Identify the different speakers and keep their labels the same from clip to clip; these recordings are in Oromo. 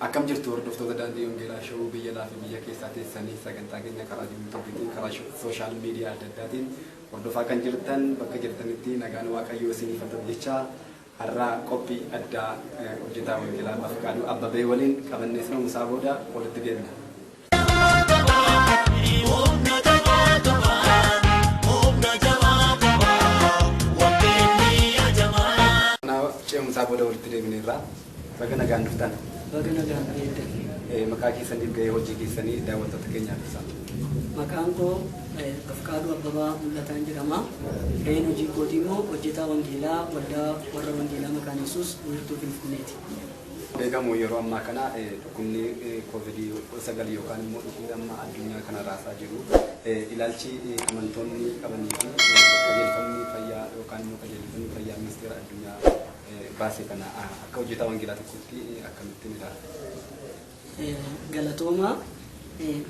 Speaker 1: Akkam jirtu hordoftoota Daandii Wangeelaa Show biyya alaa fi biyya keessaa teessanii sagantaa keenya karaa YouTubeiitiin, karaa social media adda addaatiin hordofaa kan jirtan, bakka jirtanitti nagaan Waaqayyoo isiniif haa ta'u jechaa, har'aa qophii addaa hojjetaa Wangeelaa Bafqaaduu Abbabee waliin qabannee ce'umsaa booda walitti deemna.
Speaker 2: Humna jabaa qaba, humna jabaa qaba, wangeelli ajamaa.
Speaker 1: Kanaaf ce'umsaa booda walitti deebineerra. Baga nagaan dhuftan.
Speaker 3: Baga nagaan eeddan.
Speaker 1: Maqaa keessaniif gahee hojii keessanii daawwattoota keenyaaf ibsaa.
Speaker 3: Maqaan koo Bafqaaduu Abbabaa Mul'ataan jedhama. Gaheen hojii kootii immoo hojjetaa wangeelaa Waldaa Warra Wangeelaa Makaana Yesuus Wiirtuu Finfinneeti.
Speaker 1: Beekamu yeroo ammaa kana dhukkubni Koovidii 19 yookaan immoo dhukkubni amma addunyaa kana raasaa jiru, ilaalchi amantoonni qabanii fi qajeelfamni fayyaa yookaan immoo qajeelfamni fayyaa ministeera addunyaa baase kana akka hojjetaa wangeelaa tokkotti akkamittiin ilaaltu?
Speaker 3: Galatooma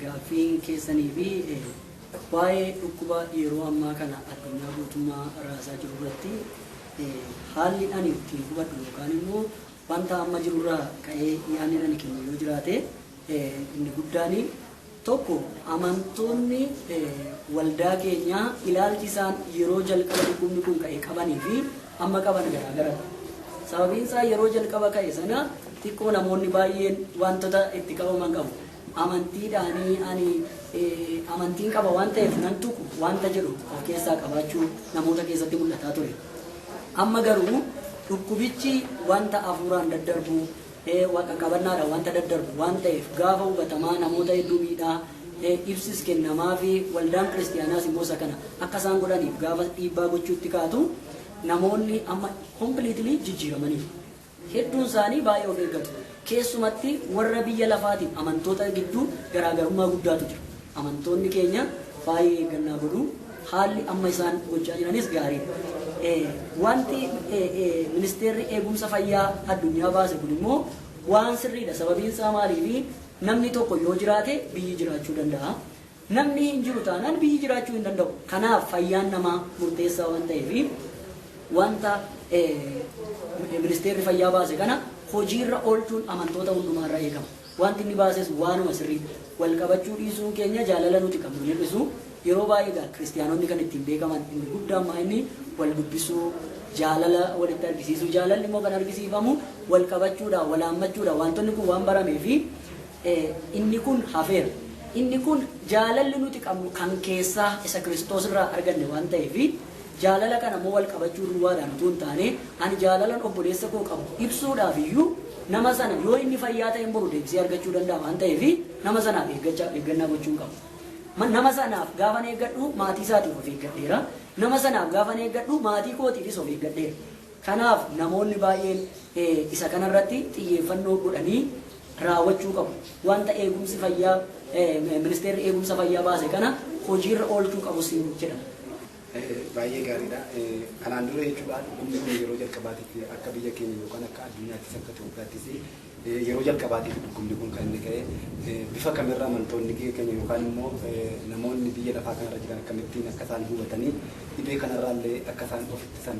Speaker 3: gaaffiin keessanii fi waa'ee dhukkuba yeroo ammaa kana addunyaa guutummaa raasaa jiru irratti haalli ani ittiin hubadhu yookaan immoo wanta amma jirurraa ka'ee yaadni ani kennu yoo jiraate, inni guddaan tokko amantoonni waldaa keenyaa ilaalchi isaan yeroo jalqaba dhukkubni kun ka'e qabanii fi amma qaban garaagaradha. Sababiin isaa yeroo jalqaba ka'e sana xiqqoo namoonni baay'een wantoota itti qabaman qabu. Amantiidhaanii ani amantiin qaba waan ta'eef nan tuqu wanta jedhu of keessaa qabaachuu namoota keessatti mul'ataa ture. Amma garuu dhukkubichi wanta hafuuraan daddarbu, waaqa qabannaadhaan wanta daddarbu waan ta'eef, gaafa hubatamaa namoota hedduu miidhaa ibsis kennamaa fi waldaan kiristiyaanaas immoo isa kana akka isaan godhaniif gaafa dhiibbaa gochuutti kaatu, namoonni amma completely jijjiiramaniiru. Hedduun isaanii baay'ee of eeggatu. Keessumatti warra biyya lafaatiif amantoota gidduu garaagarummaa guddaatu jira. Amantoonni keenya baay'ee eeggannaa godhu. Haalli amma isaan gochaa jiranis gaariidha. Wanti ministeerri eegumsa fayyaa addunyaa baase kun immoo waan sirriidha. Sababiin isaa maaliifi, namni tokko yoo jiraate biyyi jiraachuu danda'a. Namni hin jiru taanaan biyyi jiraachuu hin danda'u. Kanaaf fayyaan namaa murteessaa waan ta'eef, wanta ministeerri fayyaa baase kana hojiirra oolchuun amantoota hundumaarra eegama. Wanti inni baases waanuma sirriidha. Wal qabachuu dhiisuun keenya jaalala nuti qabnu hin hir'isu. Yeroo baay'ee egaa kiristiyaanonni kan ittiin beekaman inni guddaan maa inni wal dubbisuu, jaalala walitti argisiisuu. Jaalalli immoo kan argisiifamu wal qabachuudhaan, wal haammachuudhaan. Wantoonni kun waan baramee fi inni kun hafeera. Inni kun jaalalli nuti qabnu kan keessaa isa Kiristoos irraa arganne waan ta'eef, jaalala kana immoo wal qabachuu duwwaadhaan utuu hin taane, ani jaalalan obboleessa koo qabu ibsuudhaaf iyyuu nama sana yoo inni fayyaa ta'e boru deebisee argachuu danda'a waan ta'eef, nama sanaaf eeggachaa eeggannaa gochuun qabu. Nama sanaaf gaafan eeggadhu maatii isaatiif of eeggadheera. Nama sanaaf gaafan eeggadhu maatii kootiifis of eeggadheera. Kanaaf namoonni baay'een isa kanarratti xiyyeeffannoo godhanii raawwachuu qabu. Wanta eegumsi fayyaa, ministeerri eegumsa fayyaa baase kana hojiirra oolchuu qabu siin jedhama.
Speaker 1: Baay'ee gaariidha. Kanaan dura jechuudha, dhukkubni kun yeroo jalqabaatiif akka biyya keenya yookaan akka addunyaattis akka Itoophiyaattis yeroo jalqabaatiif dhukkubni kun kan inni ka'e, bifa kamirra amantoonni keenya yookaan immoo namoonni biyya lafaa kanarra jiran akkamittiin akka isaan hubatanii dhibee kanarraa illee akka isaan of ittisan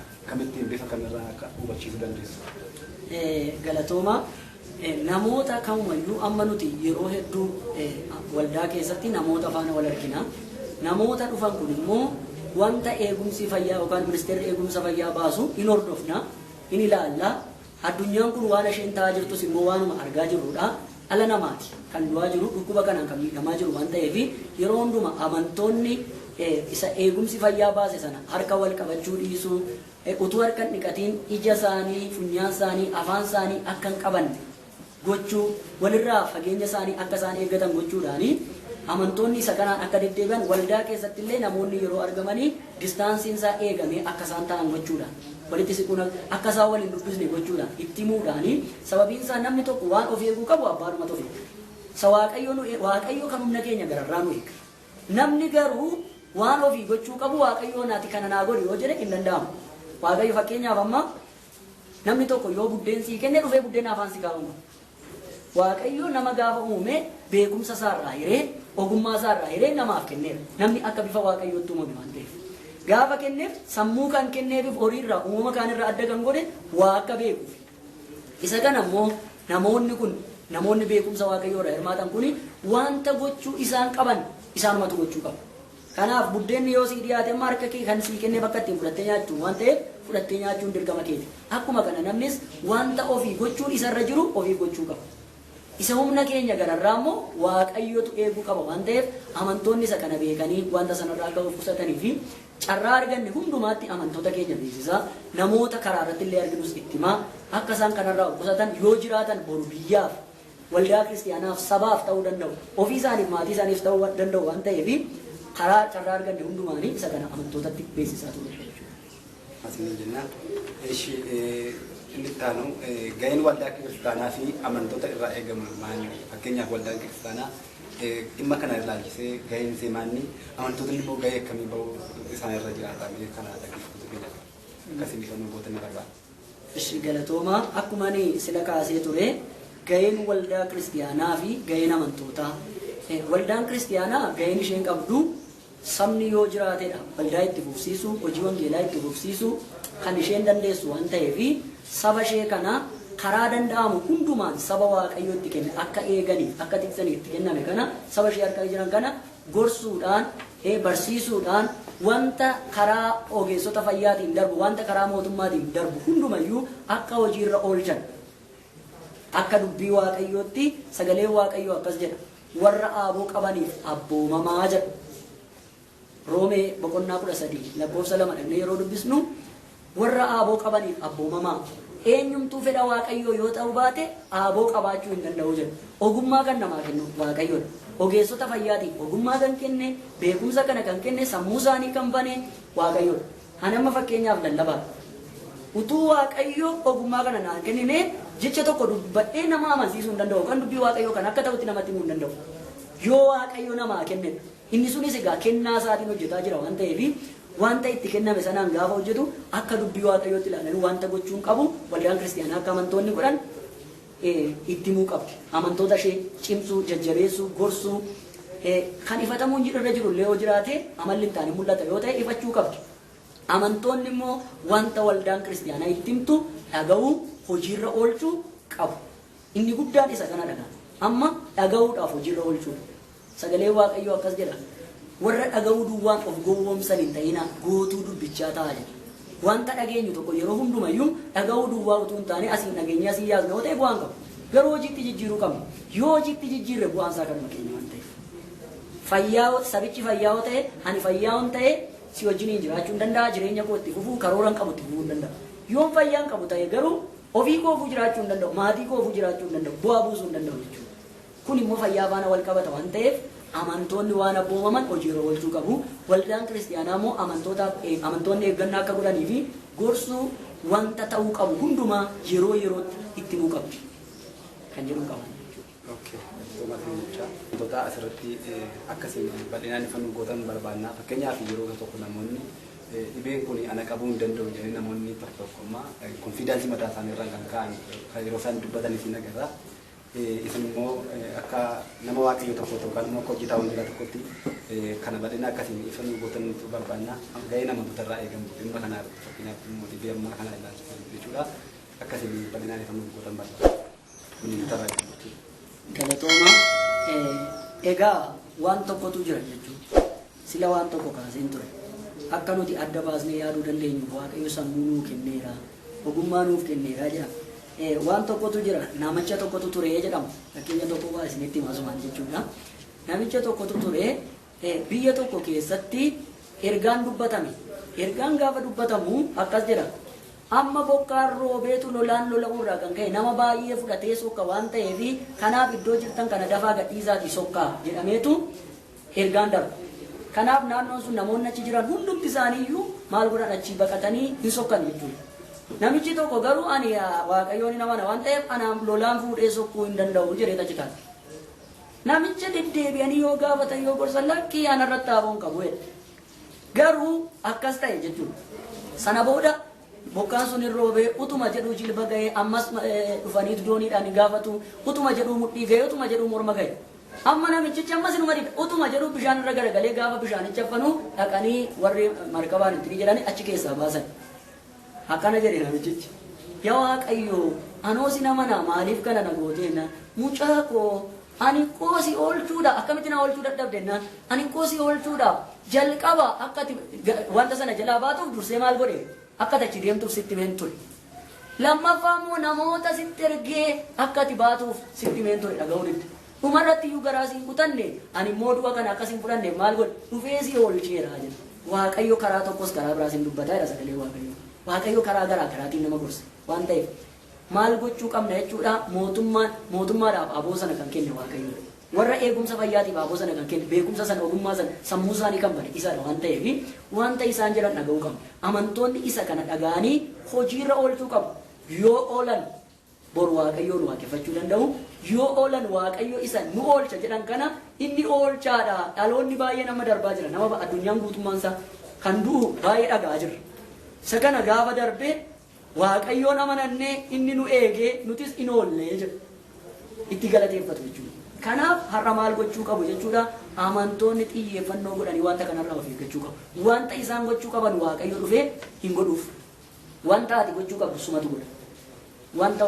Speaker 1: akkamittiin bifa kamirraa akka hubachiisuu dandeessu?
Speaker 3: Galatooma. Namoota kamumayyuu amma nuti yeroo hedduu waldaa keessatti namoota faana wal argina. Namoota dhufan kun immoo wanta eegumsi fayyaa yookaan ministeerri eegumsa fayyaa baasu in hordofna, in ilaalla. Addunyaan kun waan isheen ta'aa jirtus immoo waanuma argaa jirrudha. Dhala namaati kan du'aa jiru, dhukkuba kanaan kan miidhamaa jiru waan ta'eef, yeroo hunduma amantoonni isa eegumsi fayyaa baase sana harka wal qabachuu dhiisuu, utuu harka hin dhiqatiin ija isaanii, funyaan isaanii, afaan isaanii akka hin qabanne gochuu, walirraa fageenya isaanii akka isaan eeggatan gochuudhaani amantoonni isa kanaan akka deddeebi'an, waldaa keessatti illee namoonni yeroo argamanii distanceiin isaa eegamee akka isaan ta'an gochuudhaan, walitti siquun akka isaan waliin dubbisne gochuudhaan itti himuudhaani. Sababiin isaa namni tokko waan of eeguu qabu abbaadhumatu of eega. Isa Waaqayyo nu Waaqayyo kan humna keenya gararraa nu eega. Namni garuu waan ofii gochuu qabu Waaqayyo naati kana naa godhi yoo jedhe hin danda'amu. Waaqayyo fakkeenyaaf amma namni tokko yoo buddeen sii kenne dhufee buddeen afaan si kaa'u. Waaqayyo nama gaafa uume beekumsa isaarraa hiree, ogummaa isaarraa hiree namaaf kenneera. Namni akka bifa Waaqayyootti uumame waan ta'eef. Gaafa kenneef sammuu kan kenneefif horiirraa uumama kaanirraa adda kan godhe waa akka beekuuf. Isa kana immoo Namoonni kun, namoonni beekumsa Waaqayyoo irraa hirmaatan kun, wanta gochuu isaan qaban isaanumatu gochuu qabu. Kanaaf buddeenni yoo sii dhiyaate, amma harka kee kan sii kennee bakka ittiin fudhattee nyaattu waan ta'eef, fudhattee nyaachuun dirqama keeti. Akkuma kana namnis wanta ofii gochuun isarra jiru ofii gochuu qaba. Isa humna keenya gararraa immoo Waaqayyotu eeguu qaba waan ta'eef, amantoonni isa kana beekanii wanta sanarraa akka of qusatanii fi carraa arganne hundumaatti amantoota keenya beeksisaa, namoota karaa irratti illee arginus itti himaa, akka isaan kanarraa of qusatan, yoo jiraatan boru biyyaaf, waldaa kiristiyaanaaf, sabaaf ta'uu danda'u, ofii isaaniif, maatii isaaniif ta'uu danda'u waan ta'eef, karaa carraa arganne hundumaanii isa kana amantootatti beeksisaa ture jechuudha.
Speaker 1: Asiniin jenna. Ishi inni itti aanu, gaheen waldaa kiristaanaa fi amantoota irraa eegamu maali? Fakkeenyaaf waldaan kiristaanaa dhimma kana ilaalchisee gaheen isee maali? Amantootni immoo gahee akkamii bahuu isaan irra jiraata? Mee kana dhaggeeffattoota keenya akkasiin ifa nu gootan ni barbaada.
Speaker 3: Ishi, galatooma. Akkuma ani sila kaasee ture, gaheen waldaa kiristiyaanaa fi gaheen amantootaa. Waldaan kiristiyaanaa gaheen isheen qabdu, sabni yoo jiraatedha waldaa itti fufsiisuu, hojii wangeelaa itti fufsiisuu kan isheen dandeessu waan ta'eef, saba ishee kana karaa danda'amu hundumaan saba Waaqayyo itti kenne akka eeganiif, akka tiksaniif itti kenname kana, saba ishee harka jiran kana gorsuudhaan, barsiisuudhaan, wanta karaa ogeessota fayyaatiin darbu, wanta karaa mootummaatiin darbu hundumayyuu akka hojiirra oolchan, akka dubbii Waaqayyootti. Sagalee Waaqayyoo akkas jedha: "Warra aaboo qabaniif abboomamaa" jedha. Roomee boqonnaa 13 lakkoofsa 2 dhaqnee yeroo dubbisnu, warra aaboo qabaniif abboomamaa, eenyumtuu fedha Waaqayyoo yoo ta'u baate aaboo qabaachuu hin danda'u jedha. Ogummaa kan namaa kennu Waaqayyoodha. Ogeessota fayyaatiif ogummaa kan kenne, beekumsa kana kan kenne, sammuu isaanii kan bane Waaqayyoodha. Ani amma fakkeenyaaf lallabaadha. Utuu Waaqayyo ogummaa kana naan kennine, jecha tokko dubbadhee nama amansiisuu hin danda'u. Kan dubbii Waaqayyoo kan akka ta'utti namatti himuu hin danda'u. Yoo Waaqayyo namaa kennedha. Inni sunis egaa kennaa isaatiin hojjetaa jira waan ta'eef, wanta itti kenname sanaan gaafa hojjetu, akka dubbii Waaqayyootti ilaalanii wanta gochuun qabu waldaan kiristiyaanaa akka amantoonni godhan itti himuu qabdi. Amantoota ishee cimsuu, jajjabeessuu, gorsuu, kan ifatamuun irra jiru illee yoo jiraate, amalli hin taane mul'ata yoo ta'e, ifachuu qabdi. Amantoonni immoo wanta waldaan kiristiyaanaa itti himtu dhaga'uu, hojiirra oolchuu qabu. Inni guddaan isa kana dhagaa. Amma dhaga'uudhaaf hojiirra oolchuudha. Sagalee Waaqayyoo akkas jedha: "Warra dhaga'uu duwwaan of gowwoomsan hin ta'inaa, gootuu dubbichaa ta'a" jedha. Wanta dhageenyu tokko yeroo hundumayyuu dhaga'uu duwwaa utuu hin taane, asiin dhageenye asii yaasna yoo ta'e bu'aan qabu. Garuu hojiitti jijjiiruu qabna. Yoo hojiitti jijjiirre, bu'aan isaa kanuma keenya waan ta'eef. Fayyaa sabichi fayyaa yoo ta'e, ani fayyaa yoon ta'e, si wajjiniin jiraachuu hin danda'a, jireenya koo itti fufuu, karoora hin qabu itti fufuu hin danda'a. Yoon fayyaa hin qabu ta'e garuu, ofii koofuu jiraachuu hin danda'u, maatii koofuu jiraachuu hin danda'u, bu'aa buusuu hin danda'u jechuudha. Kun immoo fayyaa faana wal qabata waan ta'eef, amantoonni waan abboomaman hojiirra oolchuu qabu. Waldaan kiristiyaanaa immoo amantootaaf, amantoonni eeggannaa akka godhanii fi gorsuu, wanta ta'uu qabu hundumaa yeroo yerootti itti himuu qabdi kan jedhu qaban jechuudha.
Speaker 1: Okay, jechaa wantoota asirratti akkasiin bal'inaan ifa nu gootan barbaanna. Fakkeenyaaf yeroo tokko namoonni dhibeen kun ana qabuu hin danda'u jedhanii, namoonni tokko tokko amma confidence mataa isaanii irraan kan ka'an kan yeroo isaan dubbatan isin agarra. Isin immoo akka nama Waaqayyo tokko yookaan immoo akka hojjetaa wangeelaa tokkotti kana bal'ina akkasiin ifa nu gootan barbaanna. Gahee namoota irraa eegamu dhimma kana irratti, fakkeenyaaf immoo dhibee ammaa kana ilaalchisan jechuudha. Akkasiin bal'inaan ifa nu gootan barbaanna. Namoota irraa eegamu jechuudha.
Speaker 3: Galatooma. Egaa waan tokkotu jira jechuudha. Sila waan tokko kaaseen ture. Akka nuti adda baasnee yaaduu dandeenyu Waaqayyo sammuu nuu kenneera. Ogummaa nuuf kenneera jedha. Waan tokkotu jira. Namicha tokkotu ture jedhama. Fakkeenya tokko waa isinitti himaa jechuudha. Namicha tokkotu ture. Biyya tokko keessatti ergaan dubbatame. Ergaan gaafa dubbatamu akkas jedha: Amma bokkaan roobeetu lolaan lola'uurraa kan ka'e nama baay'ee fudhatee sokka waan ta'eef, kanaaf iddoo jirtan kana dafaa gadhiisaatii sokkaa jedhameetu ergaan darba. Kanaaf naannoon sun namoonni achi jiran hundumti isaaniiyyuu maal godhan? Achii baqatanii hin sokkan jechuudha. Namichi tokko garuu, "Ani Waaqayyoon hin amana waan ta'eef, anaan lolaan fuudhee sokkuu hin danda'u" jedhee achi taa'e. Namicha deddeebi'anii yoo gaafatan, yoo gorsan, "Lakkii, anarratti aaboon qabu" jedhe. Garuu akkas ta'e jechuudha. Sana booda bokkaan sun hin roobee, utuma jedhuu jilba ga'ee, ammas dhufaniitu dooniidhaan hin gaafatu, utuma jedhuu mudhii ga'ee, utuma jedhuu morma ga'e. Amma namichichi ammas inuma dida. Utuma jedhuu bishaan irra garagalee, gaafa bishaanicha affanuu dhaqanii warri markabaan itti jedhanii achi keessaa baasan. Akkana jedhe namichichi: Yaa Waaqayyo, anoo sin amana, maaliif kana na goote jennaan, mucaa koo, ani koo si oolchuudha, akkamitti na oolchuu dadhabde jennaan, ani koo si oolchuudha, jalqaba akka ati wanta sana jalaa baatuuf dursee maal godhe, akka ati achi deemtuuf sitti himeen ture. Lammaffaa immoo namoota sitti ergee akka ati baatuuf sitti himeen ture, dhaga'uu didde. Dhumarratti iyyuu garaa siin kutanne, ani immoo du'a kana akka siin fudhanne maal godhe, dhufee si oolcheera jedha. Waaqayyo karaa tokkos karaa biraas hin dubbataa jedha sagalee Waaqayyoo. Waaqayyo karaa garaa garaatiin nama gorsa waan ta'eef maal gochuu qabna jechuudha? Mootummaan mootummaadhaaf aboo sana kan kenne Waaqayyoodha. Warra eegumsa fayyaatiif aboo sana kan kenne, beekumsa sana, ogummaa sana, sammuu isaanii kan bane isadha waan ta'eef wanta isaan jedhan dhaga'uu qabna. Amantoonni isa kana dhaga'anii hojiirra oolchuu qabu. Yoo oolan boru Waaqayyoon waaqeffachuu danda'u. Yoo oolan Waaqayyo isa nu oolcha jedhan kana inni oolchaadha. Dhaloonni baay'een amma darbaa jira. Nama addunyaan guutummaan isaa kan du'u baay'ee dhaga'aa jirra. Isa kana gaafa darbee Waaqayyoon amanannee inni nu eegee nutis in oollee jedhu. Itti galateeffatu jechuudha. Kanaaf har'a maal gochuu qabu jechuudha? Amantoonni xiyyeeffannoo godhanii wanta kanarraa of eeggachuu qabu. Wanta isaan gochuu qaban Waaqayyo dhufee hin godhuuf. Wanta ati gochuu qabdu sumatu godha. Wanta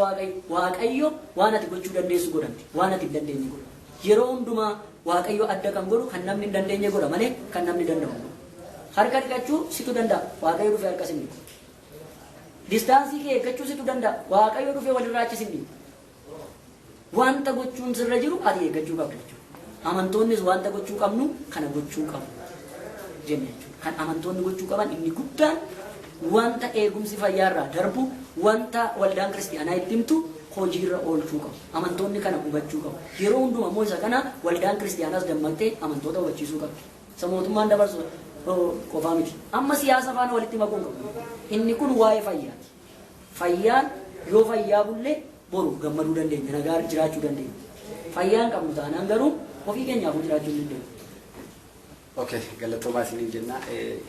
Speaker 3: Waaqayyo waan ati gochuu dandeessu godhamti. Waan ati hin dandeenye godha. Yeroo hundumaa Waaqayyo adda kan godhu kan namni hin dandeenye godha malee kan namni danda'u godha. Harka dhiqachuu situ danda'a. Waaqayyo dhufee harka sin dhiqu. Distaansii kee eeggachuu situ danda'a. Waaqayyo dhufee walirraa achi sin dhiqu. Wanta gochuun sirra jiru ati eeggachuu qabda jechuudha. Amantoonnis wanta gochuu qabnu kana gochuu qabu jenna jechuudha. Kan amantoonni gochuu qaban inni guddaan wanta eegumsi fayyaarraa darbu, wanta waldaan kiristiyaanaa itti himtu hojiirra oolchuu qabu. Amantoonni kana hubachuu qabu. Yeroo hundumaa immoo isa kana waldaan kiristiyaanaas dammaqxee amantoota hubachiisuu qabdi. Isa mootummaan dabarsu qofaa miti. Amma siyaasa faana walitti makuu hin qabu. Inni kun waa'ee fayyaati. Fayyaan yoo fayyaa bulle boru gammaduu dandeenya, nagaa jiraachuu dandeenya. Fayyaa hin qabnu taanaan garuu ofii keenyaafuu jiraachuu hin dandeenyu.
Speaker 1: Okay, galatoomaa isiniin jenna.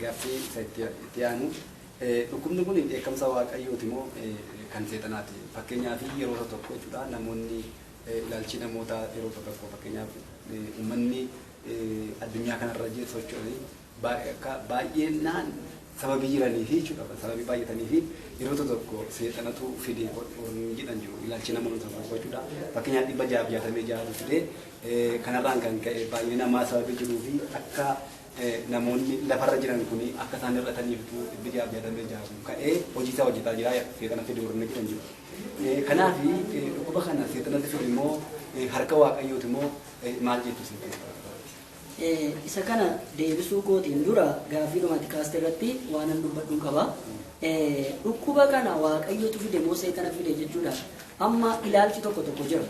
Speaker 1: Gaaffii isa itti aanu, dhukkubni kun dheekkamsa Waaqayyooti moo kan seexanaati? Fakkeenyaaf yeroo tokko jechuudha, namoonni ilaalchi namoota yeroo tokko, fakkeenyaaf uummanni addunyaa kanarra socho'anii baay'inaan sababii jiranii fi jechuudha, sababii baay'atanii fi yeroo tokko seexanatu fide warri jedhan jiru, ilaalchi namoota tokko jechuudha. Fakkeenyaaf 666tu fide, kanarraan kan ka'e baay'ee namaa sababii jiruu fi akka namoonni lafarra jiran kun akka isaan hir'ataniiftu 666 kun ka'ee hojii isaa hojjetaa jira, seexana fide warri jedhan jiru. Kanaaf dhukkuba kana seexanatti fide immoo harka Waaqayyooti immoo maal jettu isin?
Speaker 3: Isa kana deebisuu kootiin dura gaaffii dhumaatti kaaste irratti waan an dubbadhuun qaba. Dhukkuba kana Waaqayyotu fide moo seexana fide jechuudha. Amma ilaalchi tokko tokko jira.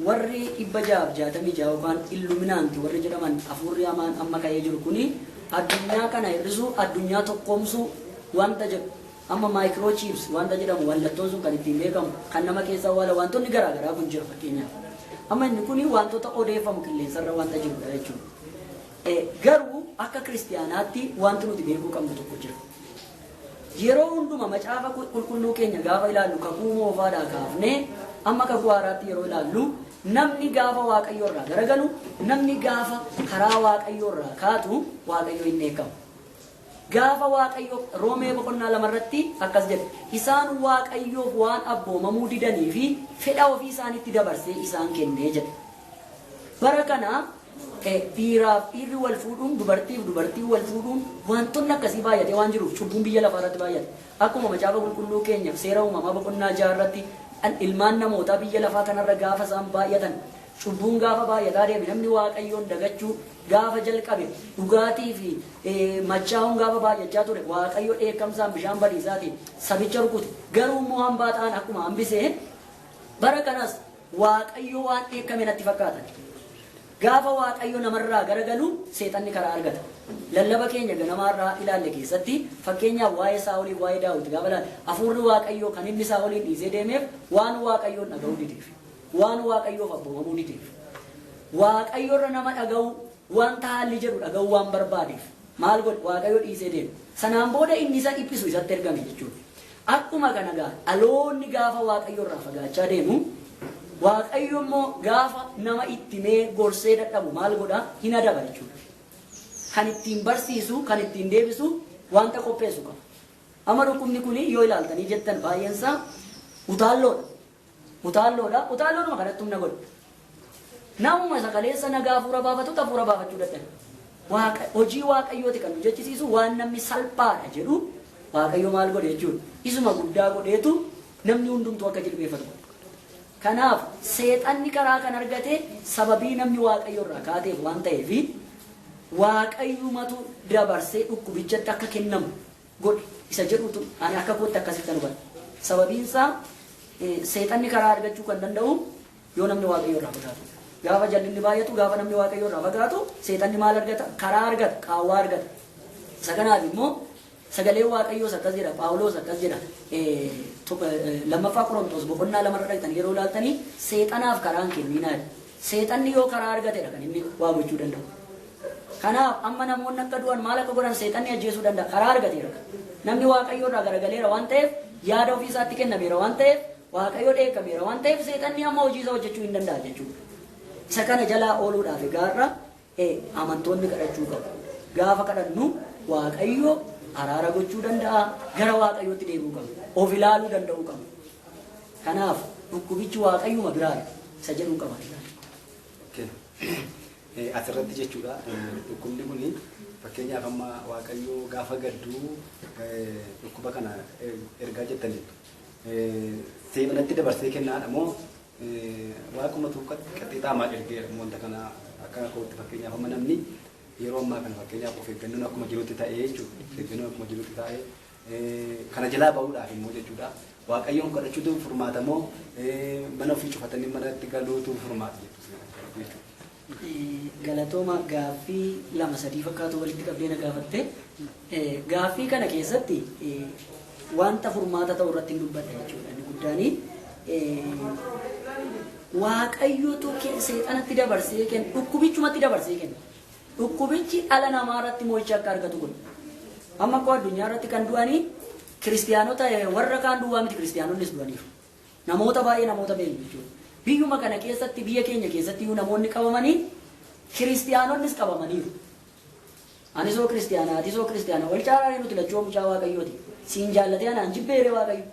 Speaker 3: Warri 666 yookaan Illuminaanti warri jedhaman, hafuurri hamaan amma ka'ee jiru kuni addunyaa kana hir'isuu, addunyaa tokkoomsuu wanta jedhu. Amma microchips wanta jedhamu, mallattoon sun kan ittiin beekamu kan nama keessaa waala, wantoonni garaa garaa kun jira fakkeenyaaf. Amma inni kuni wantoota odeeffamu qilleensarra wanta jirudha jechuudha. Garuu akka kiristiyaanaatti wanti nuti beekuu qabnu tokko jira. Yeroo hunduma macaafa qulqulluu keenya gaafa ilaallu, kakuu moofaadhaa kaafnee amma kakuu haaraatti yeroo ilaallu, namni gaafa Waaqayyo irraa garagalu, namni gaafa karaa Waaqayyo irraa kaatu, Waaqayyo hin dheekkamu. Gaafa Waaqayyo Roomee boqonnaa 2 irratti akkas jedha. Isaan Waaqayyoof waan abboomamuu didanii fi fedha ofii isaaniitti dabarsee isaan kennee jedha. Bara kana dhiiraaf dhiirri wal fuudhuun, dubartiif dubartiin wal fuudhuun, wantoonni akkasii baay'atee waan jiruuf cubbuun biyya lafaa irratti baay'ate. Akkuma macaafa qulqulluu keenya seera uumamaa boqonnaa 6 irratti ilmaan namootaa biyya lafaa kanarra gaafa isaan baay'atan, cubbuun gaafa baay'ataa deeme, namni Waaqayyoon dagachuu gaafa jalqabe, dhugaatii fi machaa'uun gaafa baay'achaa ture, Waaqayyo dheekkamsaan bishaan badiisaatiin sabicha rukute. Garuu immoo hambaa ta'an akkuma hambisee bara kanas Waaqayyo waan dheekkame natti fakkaatan. Gaafa Waaqayyo namarraa garagalu seexanni karaa argata. Lallaba keenya ganamaarraa ilaalle keessatti fakkeenyaaf waa'ee Saa'oliif waa'ee Daawit gaafa ilaalle, hafuurri Waaqayyoo kan inni Saa'oliin dhiisee deemeef waan Waaqayyoon dhaga'uu dideef. Waan Waaqayyoof abboomamuu dideef. Waaqayyorra nama dhaga'uu, wanta haalli jedhu dhaga'uu waan barbaadeef maal godhe? Waaqayyo dhiisee deeme. Sanaan booda inni isa dhiphisu isatti ergame jechuudha. Akkuma kana gaa dhaloonni gaafa Waaqayyo irraa fagaachaa deemu, Waaqayyo immoo gaafa nama itti mee gorsee dadhabu maal godha? Hin adaba jechuudha. Kan ittiin barsiisu, kan ittiin deebisu wanta qopheessu qaba. Amma dhukkubni kun yoo ilaaltanii jettan baay'een isaa utaalloodha. Utaalloodha. Utaalloodhuma kanatti humna godha. Namuma sagaleessa nagaa hafuura baafatu hafuura baafachuu dadhabe. Waaqa hojii Waaqayyooti kan nu jechisiisu waan namni salphaadha jedhu Waaqayyo maal godhe jechuudha. Isuma guddaa godheetu namni hundumtuu akka jilbeeffatu godhe. Kanaaf seexanni karaa kan argate sababii namni Waaqayyo irraa kaateef waan ta'eef Waaqayyumatu dabarsee dhukkubichatti akka kennamu godhe isa jedhutu ani akka kootti akkasitti hubadha. Sababiin isaa seexanni karaa argachuu kan danda'u yoo namni Waaqayyo irraa fagaatu. Gaafa jallinni baay'atu, gaafa namni Waaqayyo irraa fagaatu, seexanni maal argata? Karaa argata, qaawwaa argata. Isa kanaaf immoo sagalee Waaqayyoos akkas jedha, Phaawulos akkas jedha. Lammaffaa Qorontos boqonnaa 2 irra dhaqxanii yeroo ilaaltanii seexanaaf karaa hin kenninaa jedha. Seexanni yoo karaa argatedha kan inni waa gochuu danda'u. Kanaaf amma namoonni akka du'an maal akka godhan seexanni ajjeesuu danda'a. Karaa argateera. Namni Waaqayyo irraa garagaleera waan ta'eef, yaada ofii isaatti kennameera waan ta'eef, Waaqayyo dheekkameera waan ta'eef seexanni amma hojii isaa hojjechuu hin danda'a jechuudha. Isa kana jalaa ooluudhaaf egaa amantoonni kadhachuu qabu. Gaafa kadhannu Waaqayyo araara gochuu danda'a, gara Waaqayyootti deebi'uu qabna. Of ilaaluu danda'uu qabna. Kanaaf dhukkubichi Waaqayyuma biraadha isa jedhuun qaba.
Speaker 1: Asirratti jechuudha dhukkubni kun fakkeenyaaf amma Waaqayyo gaafa gadduu dhukkuba kana ergaa jettaniitu. Seexanatti dabarsee kennaadha moo Waaqumatu qaxxixaamaa ergeera wanta kana akka kootti fakkeenyaaf amma namni yeroo ammaa kana fakkeenyaaf of eeggannoon akkuma jirutti ta'ee jechuudha. Of eeggannoon akkuma jirutti ta'ee kana jalaa ba'uudhaaf immoo jechuudha. Waaqayyoon kadhachuutu furmaata moo mana ofii cufatanii manatti galuutu furmaata jechuudha.
Speaker 3: Galatooma, gaaffii lama sadii fakkaatu walitti qabdee na gaafatte. Gaaffii kana keessatti wanta furmaata ta'u irratti hin dubbadha jechuudha. Inni guddaani Waaqayyotu seexanatti dabarsee kenna, dhukkubichumatti dabarsee kenna. Dhukkubichi dhala namaa irratti mo'icha akka argatu godha. Amma akkoo addunyaa irratti kan du'anii kiristiyaanota warra kaan duwwaa miti, kiristiyaanonnis du'aniiru. Namoota baay'ee namoota beeknu jechuudha. Biyyuma kana keessatti, biyya keenya keessatti iyyuu namoonni qabamanii kiristiyaanonnis qabamaniiru. Ani soo kiristiyaana, ati soo kiristiyaana, wal caalaa nuti lachuu mucaa Waaqayyooti. Siin jaallatee anaan jibbeere Waaqayyo.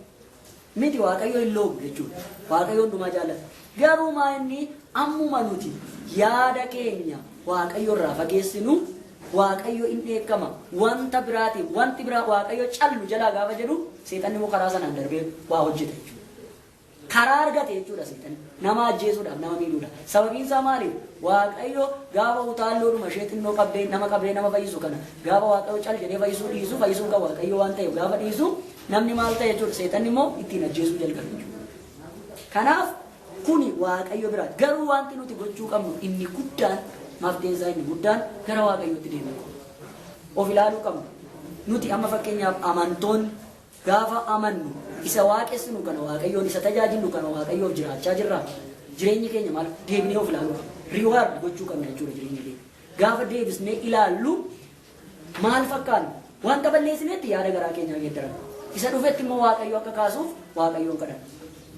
Speaker 3: Miti, Waaqayyo hin loogu jechuudha. Waaqayyo hundumaa jaallata. Garuu maa inni ammuma nuti yaada keenya Waaqayyo irraa fageessinu Waaqayyo in dheekkama. Wanta biraatiin wanti biraa Waaqayyo callu jalaa gaafa jedhu seexanni immoo karaa sanaan darbee waa hojjeta jechuudha. Karaa argate jechuudha seexanni. Nama ajjeesuudhaaf, nama miidhuudhaaf. Sababiin isaa maali? Waaqayyo gaafa utaalloodhuma ishee xinnoo qabdee nama qabdee nama fayyisu kana gaafa Waaqayyo cal jedhee fayyisuu dhiisu, fayyisuun kan Waaqayyo waan ta'eef gaafa dhiisu namni maal ta'e jechuudha? Seexanni immoo ittiin ajjeesuu jalqabe jechuudha. Kanaaf kuni Waaqayyo biraati. Garuu wanti nuti gochuu qabnu inni guddaan, mafteen isaa inni guddaan gara Waaqayyootti deemuu qabna. Of ilaaluu qabna. Nuti amma fakkeenyaaf amantoonni gaafa amannu isa waaqessinu kana Waaqayyoon isa tajaajillu kana Waaqayyoof jiraachaa jirra. Jireenyi keenya maal? Deebinee of ilaaluu qabna. Reward gochuu qabna jechuudha jireenya keenya. Gaafa deebisnee ilaallu maal fakkaanna? Wanta balleessinetti yaada garaa keenyaa geeddaranna. Isa dhufetti immoo Waaqayyo akka kaasuuf Waaqayyoon kadhanna.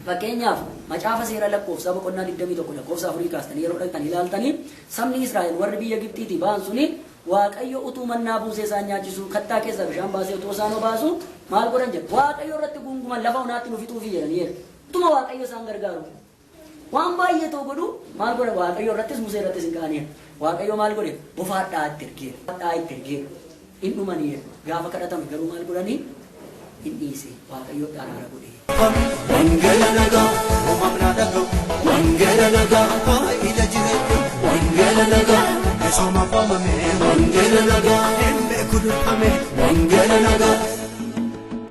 Speaker 3: Fakkeenyaaf macaafa seera lakkoofsaa boqonnaa 21 lakkoofsa 4 kaastanii yeroo dhaqxanii ilaaltanii sabni Israa'el warri biyya Gibxiitii ba'an suni Waaqayyo utuu mannaa buusee isaan nyaachisu, kattaa keessaa bishaan baasee utuu isaan obaasu maal godhan jedha. Waaqayyo irratti guunguman, lafa onaatti nu fixuufi jedhanii jedha. Utuma Waaqayyo isaan gargaaru. Waan baay'ee ta'u godhu maal godhan? Waaqayyo irrattis Musee irrattis hin ka'aniidha. Waaqayyo maal godhe? Bofaa hadhaa'aa itti ergeera. Hadhaa'aa itti ergeera. Hin dhumaniidha. Gaafa kadhatame garuu maal godhanii? Hin dhiise. Waaqayyo araara godhe.
Speaker 2: Wangeela nagaa uumamnaa dhaga'u. Wangeela nagaa faayida jireenya. Wangeela nagaa misooma faamame. Wangeela nagaa hin beeku durfame. Wangeela nagaa.